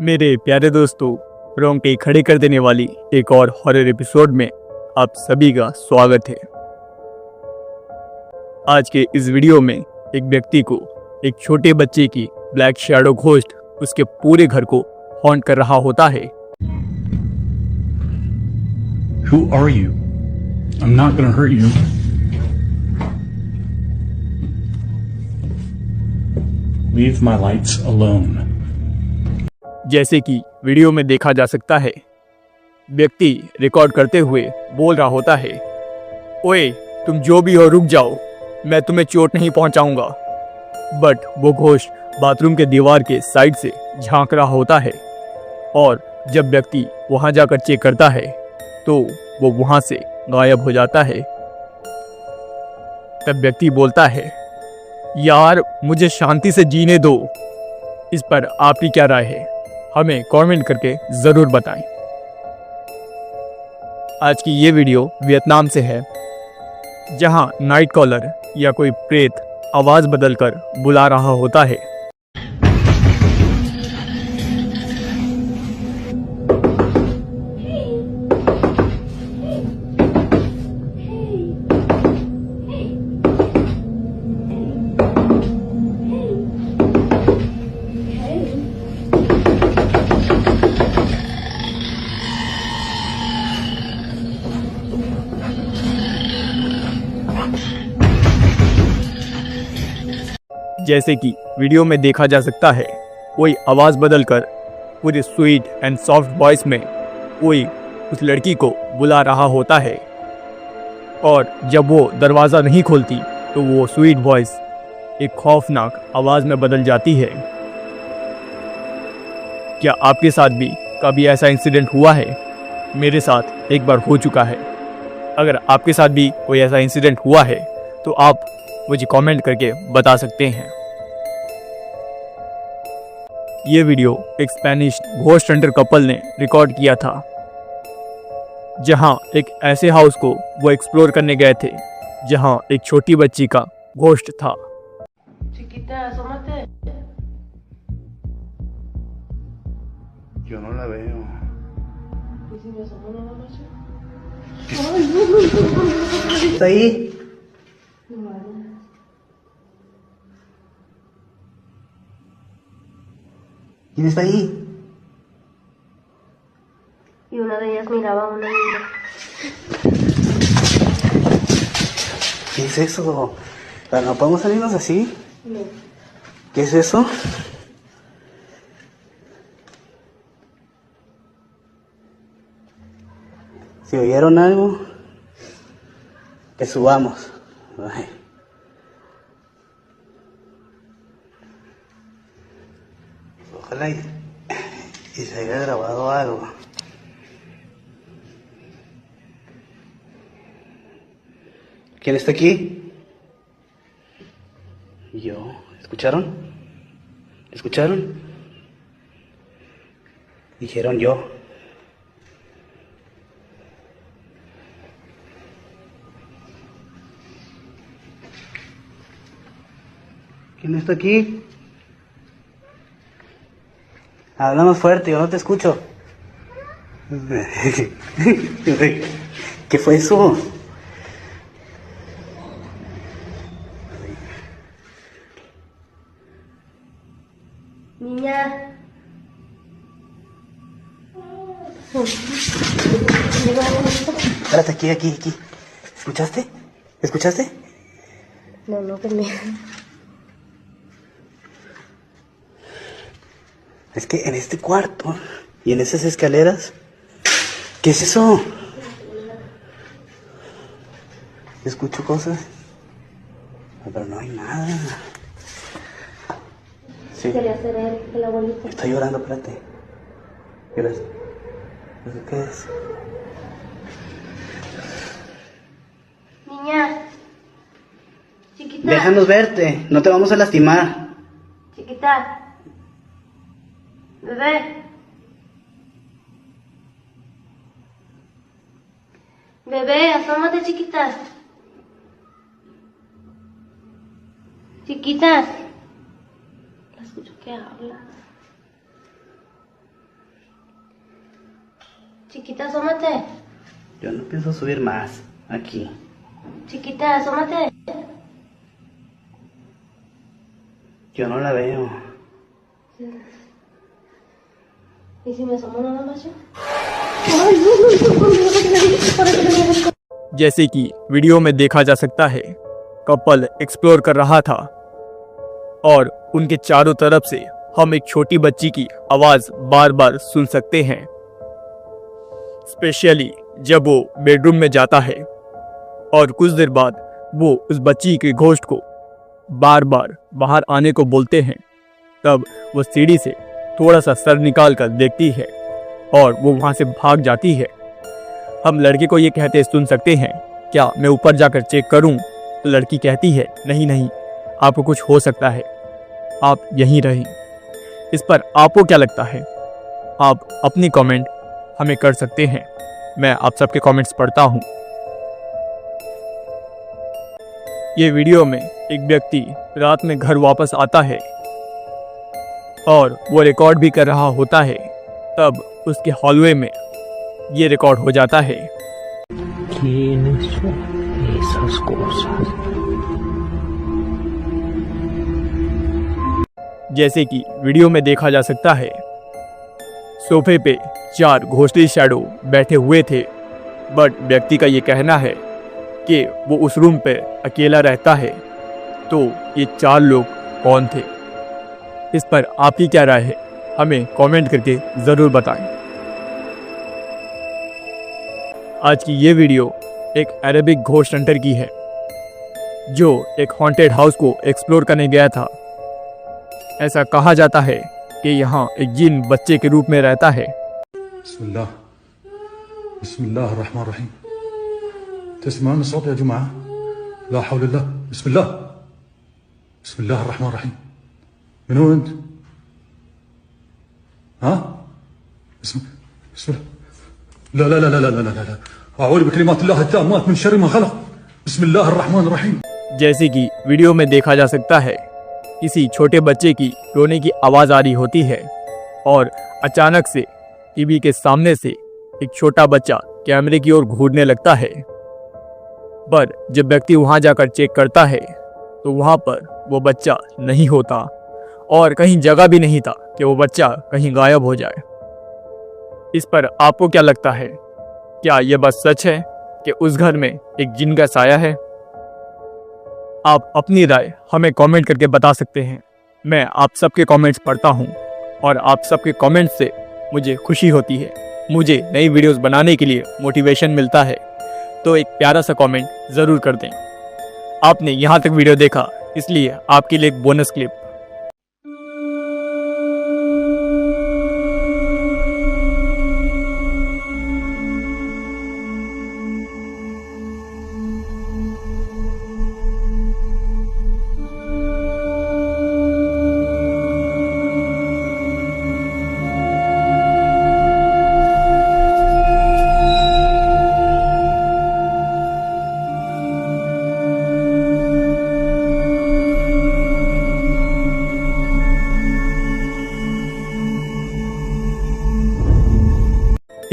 मेरे प्यारे दोस्तों, रोंगटे खड़े कर देने वाली एक और हॉरर एपिसोड में आप सभी का स्वागत है। आज के इस वीडियो में एक व्यक्ति को एक छोटे बच्चे की black shadow ghost उसके पूरे घर को हॉन्ट कर रहा होता है। Who are you? I'm not gonna hurt you. Leave my lights alone. जैसे कि वीडियो में देखा जा सकता है, व्यक्ति रिकॉर्ड करते हुए बोल रहा होता है, ओए तुम जो भी हो रुक जाओ, मैं तुम्हें चोट नहीं पहुंचाऊंगा। बट वो घोस्ट बाथरूम के दीवार के साइड से झांक रहा होता है और जब व्यक्ति वहां जाकर चेक करता है तो वो वहां से गायब हो जाता है। तब व्यक्ति बोलता है, यार मुझे शांति से जीने दो। इस पर आपकी क्या राय है, हमें कमेंट करके ज़रूर बताएं। आज की ये वीडियो वियतनाम से है, जहां नाइट कॉलर या कोई प्रेत आवाज़ बदलकर बुला रहा होता है। जैसे कि वीडियो में देखा जा सकता है, कोई आवाज़ बदलकर पूरे sweet and soft voice में कोई उस लड़की को बुला रहा होता है और जब वो दरवाज़ा नहीं खोलती तो वो स्वीट वॉइस एक खौफनाक आवाज़ में बदल जाती है। क्या आपके साथ भी कभी ऐसा इंसिडेंट हुआ है? मेरे साथ एक बार हो चुका है। अगर आपके साथ भी कोई ऐसा इंसिडेंट हुआ है तो आप मुझे कमेंट करके बता सकते हैं। ये वीडियो एक Spanish ghost Hunter couple ने रिकॉर्ड किया था, जहां एक ऐसे हाउस को वो एक्सप्लोर करने गए थे जहां एक छोटी बच्ची का घोस्ट था। Chiquita, asómate. Yo no la veo. ¿Y si me asomo no la noche? ¿Está ahí? No. ¿Quién está ahí? Y una de ellas miraba a una niña. ¿Qué es eso? ¿No podemos salirnos así? No. ¿Qué es eso? Si oyeron algo, que subamos. Ay. Ojalá y se haya grabado algo. ¿Quién está aquí? Yo. ¿Escucharon? ¿Escucharon? Dijeron yo. ¿Quién está aquí? Habla más fuerte, yo no te escucho. ¿Qué fue eso? Niña. Espérate, aquí, aquí, aquí. ¿Escuchaste? ¿Escuchaste? No, no, que me... Es que en este cuarto y en esas escaleras, ¿qué es eso? Escucho cosas, pero no hay nada. Sí. Quería ser él, el abuelito. Está llorando, espérate. ¿Qué es? Niña, chiquita. Déjanos verte, no te vamos a lastimar. Chiquita. Bebé. Bebé, asómate, chiquita. Chiquita. La escucho que habla. Chiquita, asómate. Yo no pienso subir más aquí. Chiquita, asómate. Yo no la veo. ¿Y si me asomo nada más yo? जैसे कि video में देखा जा सकता है, couple explore कर रहा था और उनके चारों तरफ से हम एक छोटी बच्ची की आवाज़ बार बार सुन सकते हैं, स्पेशली जब वो बेडरूम में जाता है और कुछ देर बाद वो उस बच्ची के घोस्ट को बार बार बाहर आने को बोलते हैं। तब वो सीढ़ी से थोड़ा सा सर निकाल कर देखती है और वो वहाँ से भाग जाती है। हम लड़के को ये कहते सुन सकते हैं, क्या मैं ऊपर जाकर चेक करूं? तो लड़की कहती है, नहीं नहीं, आपको कुछ हो सकता है, आप यहीं रहें। इस पर आपको क्या लगता है? आप अपनी कमेंट हमें कर सकते हैं। मैं आप सबके कमेंट्स पढ़ता हूँ। ये वीडियो में एक व्यक्ति रात में घर वापस आता है और वो रिकॉर्ड भी कर रहा होता है, तब उसके हॉलवे में ये रिकॉर्ड हो जाता है। ¿Quiénes son esas cosas? जैसे कि वीडियो में देखा जा सकता है, सोफे पे 4 घोस्टली शैडो बैठे हुए थे, बट व्यक्ति का ये कहना है कि वो उस रूम पे अकेला रहता है, तो ये 4 लोग कौन थे? इस पर आपकी क्या राय है? हमें कमेंट करके ज़रूर बताएं। आज की ये वीडियो एक Arabic ghost Hunter की है, जो एक हॉन्टेड हाउस को एक्सप्लोर करने गया था। ऐसा कहा जाता है कि यहाँ एक जिन बच्चे के रूप में रहता है। बिस्मिल्लाह, बिस्मिल्लाह रहमान रहीम। तस्मान सौत या जुमा, ला हौल इल्ला बिस्मिल्लाह, बिस्मिल्लाह रहमान रहीम। मिन हुआ अंत? हाँ, बिस्मिल्लाह, ला ला ला ला ला ला ला, अऊज़ु बिकलिमातिल्लाहि ताम्मात मिन शर्रि मा खलक, बिस्मिल्लाह रहमान रहीम। जैसे कि वीडियो में देखा जा सकता है, किसी छोटे बच्चे की रोने की आवाज़ आ रही होती है और अचानक से टीवी के सामने से एक छोटा बच्चा कैमरे की ओर घूरने लगता है। पर जब व्यक्ति वहां जाकर चेक करता है तो वहां पर वो बच्चा नहीं होता और कहीं जगह भी नहीं था कि वो बच्चा कहीं गायब हो जाए। इस पर आपको क्या लगता है? क्या यह बात सच है कि उस घर में एक जिन का साया है? आप अपनी राय हमें कमेंट करके बता सकते हैं। मैं आप सबके कमेंट्स पढ़ता हूँ और आप सबके कमेंट्स से मुझे खुशी होती है, मुझे नई वीडियोस बनाने के लिए मोटिवेशन मिलता है। तो एक प्यारा सा कमेंट ज़रूर कर दें। आपने यहाँ तक वीडियो देखा, इसलिए आपके लिए एक बोनस क्लिप।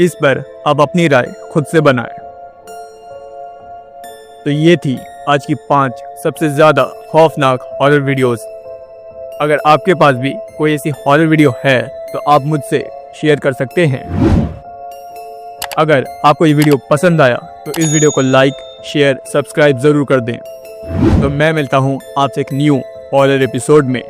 इस पर आप अपनी राय खुद से बनाएं। तो ये थी आज की 5 सबसे ज़्यादा खौफनाक हॉरर वीडियोस। अगर आपके पास भी कोई ऐसी हॉरर वीडियो है तो आप मुझसे शेयर कर सकते हैं। अगर आपको ये वीडियो पसंद आया तो इस वीडियो को like, share, subscribe ज़रूर कर दें। तो मैं मिलता हूँ आपसे एक new horror episode में।